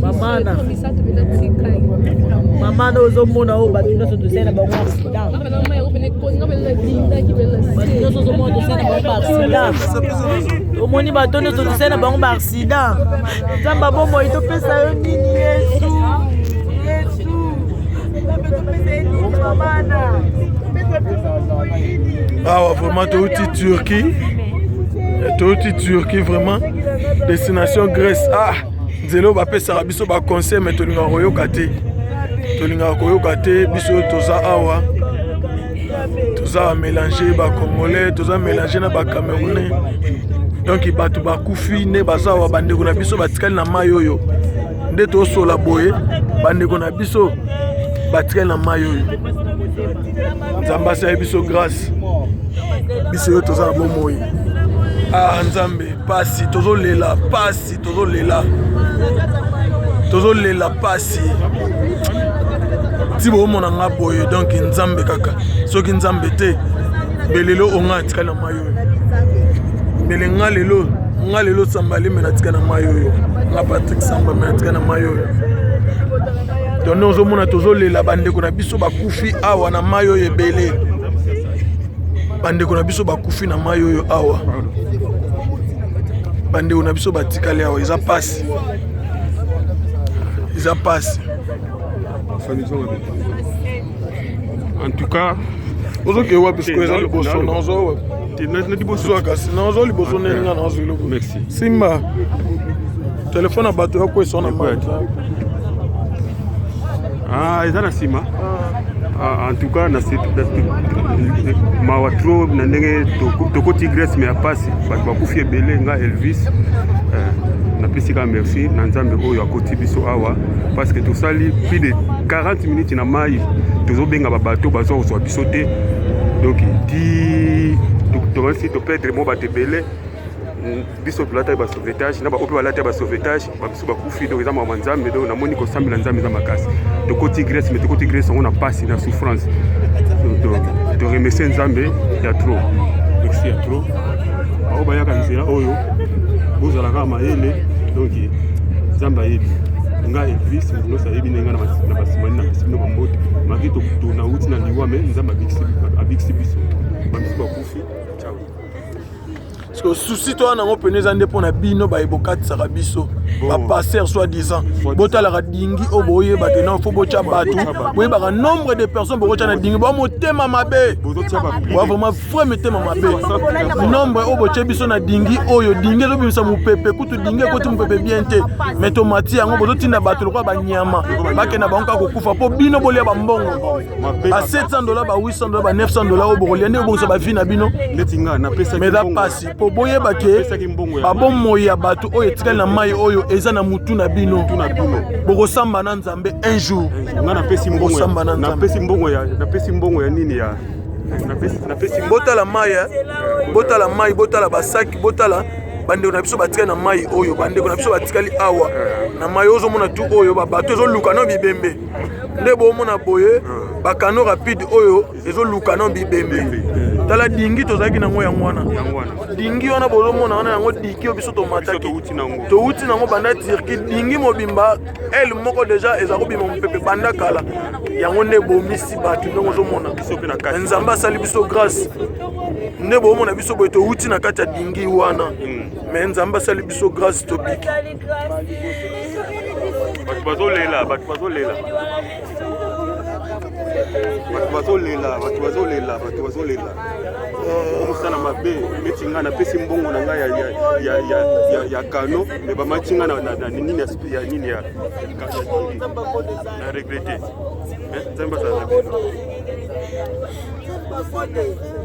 Mama mama na ozomona oyo bato nyonso tosali na bango accident, bato nyonso ozomona tosali na bango baaccident, omoni bato nyonso tosali na bango baaccident. Nzambe abomoi, topesa yo nini? Yesu, Yesu, Nzambe, topesa ye nini? Mamana, topesa biso bomoi nini? Awa vraiment touti Turquie, touti Turquie vraiment, destination Grèce. Ah, nzela oyo bapesaka biso baconseil, mais tolingaka koyoka te, tolingaka koyoka te. Biso oyo toza awa, toza mélange bacongolais, toza mélange na bacamerounais. Donc bato bakufi nde baza awa, bandeko na biso batikali na mai oyo. Nde tosola boye, bandeko na biso batikali na mai oyo. Nzambe asali biso grâce, biso oyo toza na bomoi. Ah Nzambe, pasi, tozolela pasi, tozolela, tozolela pasi ti boomona nga boye. Donc Nzambe kaka, soki Nzambe te, belelo onga atikali na mai oyo. Mbele nga lelo, nga lelo Samba Lembe natikali na mai oyo, nga Patrik Samba me natikali na mai oyo. Donc nde ozomona tozolela, bandeko na biso bakufi awa na mai oyo ebele, bandeko na biso bakufi na mai oyo awa, bandeko na biso batikali awa. Eza pasi, eza pasi. En tout cas. Ozokee wapi sikoyo? Eza liboso nazo Na liboso. Zwa kasi, nazo liboso ndenge nga nazwa eloko. Merci. Simba telefone ya bato yakwesa na mai. Ah, eza na nsima. Ah, en tout cas na mawa trop na ndenge tokoti Grèce, mais ya pasi, bato bakufi ebele. Nga Elvis, napesi kaka merci na Nzambe oyo akoti biso awa, parce que tosali plus de 40 minutes na mai, tozobenga babato, bazwa kozwa biso te. Donc ti tokanisi toperdre mo bato ebele. Biso tolataki basauvetage na baoyo mpe balataki basauvetage, babiso bakufi. Donc eza makambo ya Nzambe. Donc namoni kosambela Nzambe eza makasi. Tokoti Grèce, mais tokoti Grèce yango na pasi, na souffrance. Toremercie Nzambe ya trop, merci ya trop. Bao bayaka nzela oyo, bozala kaka mayele. Donc Nzambe ayebi nga Elvis, moto nyonso ayebi ndenge nga na basimani. Napesi bino bambote maki. Nauti na liwa, mais Nzambe abikisi biso, bamisu bakufi. Ciao. Parce que souci to wana yango pene eza nde mpo na bino baye bokatisaka biso, bapasser soi disant botalaka dingi oyo, boyeba ke non, faut botya bato, boyebaka nombre de personnes bokotya na dingi. Boa motema mabe, boa vraiment vrai motema mabe. Nombre oyo botye biso na dingi oyo, dingi ezobimisa mopepe, kutu dingi ekoti mopepe bien te, mais tomati yango, bozotinda bato lokola banyama, bakenda bango kaka kokufa mpo bino bolia bambongo ba 700 $, ba 800 $, ba 900 $ oyo bokolia nde obongisa bavie na bino. Neti nga napesaki. Mais eza pasi mpo boyeba ke Napesaki mbongo ya babomoi ya bato oyo etikali na mai oyo eza na mutu na bino. Na bino. Bokosamba na Nzambe un jour. Nga napesi mbongo Kosamba na Nzambe. Napesi mbongo ya nini ya napesi. Botala mai, eh. Botala mai, botala basaki, botala bandeko na biso batikali na mai oyo, bandeko na biso batikali awa na mai oyo. Ozomona tu oyo babato ezoluka no bibembe, nde bomona boye bacanot rapide oyo ezoluka no bibembe. Tala dingi tozalaki nango, yango wana. Yango wana. Dingi wana bozomona wana, yango dingi oyo biso tomataki. Touti nango. Touti nango banda Turquie. Dingi mobimba ele moko déjà eza kobima mopepe banda kala, yango nde ebomisi bato ndenge ozomona. Biso mpe na kati. Nzambe asali biso grâce, nde bomona biso boye, touti na kati ya dingi wana, mais Nzambe asali biso grâce, tobiki. Bato bazolela, bato bazolela, bato bazolela, bato bazolela, bato bazolela. Mosala mabe. Neti ngai napesi mbongo na ngai ya canot, mais bamati ngai na nini ya nini ya na regretter. Nzambe azala na bino.